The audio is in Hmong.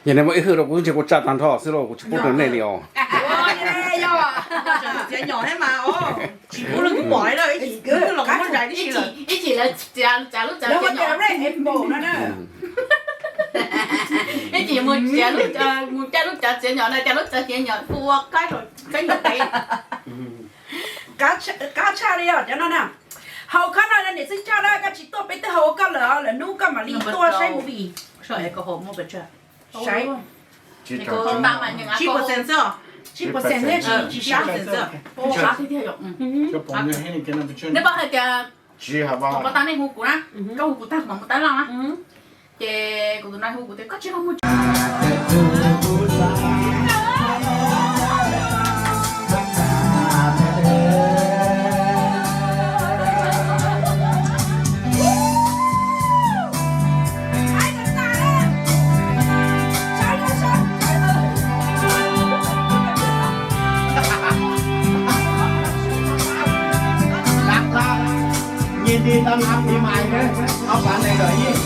Yog nej muaj ib hwj rau kuv ntshe kuv tsa tag nrho xwb lauj, kuv tsis pub rau nej li os. Txiav nyom thiab mas, tsis pub los kuv pom li, ib chim los muab nrad tib si lawm. Ib chim lawv txiav lub txiav nyom, ib chim mus txiav lub, mus caj lub txiav nyom na, caj lub txiav nyom ua qaib rau kab nyom pem. Qab tshaj li os cov no na. Haus khab no niam xwb tshaj na, koj tsis tuaj peb twb haus ua koj lawm, lwm hnub koj mam li tuaj saib movie. Saib. Tsib percent xwb, tsib percent thiab tsis, tsis sab. Neb paub hais tias thaum pov tag nej hu kuv na, koj hu kuv tag kuv mam mus tab laj na. Ces kuv tus nai hu kuv tias koj tsis los mus. Nyias nti tau nab pis mais na, ob pab neeg lawm ib.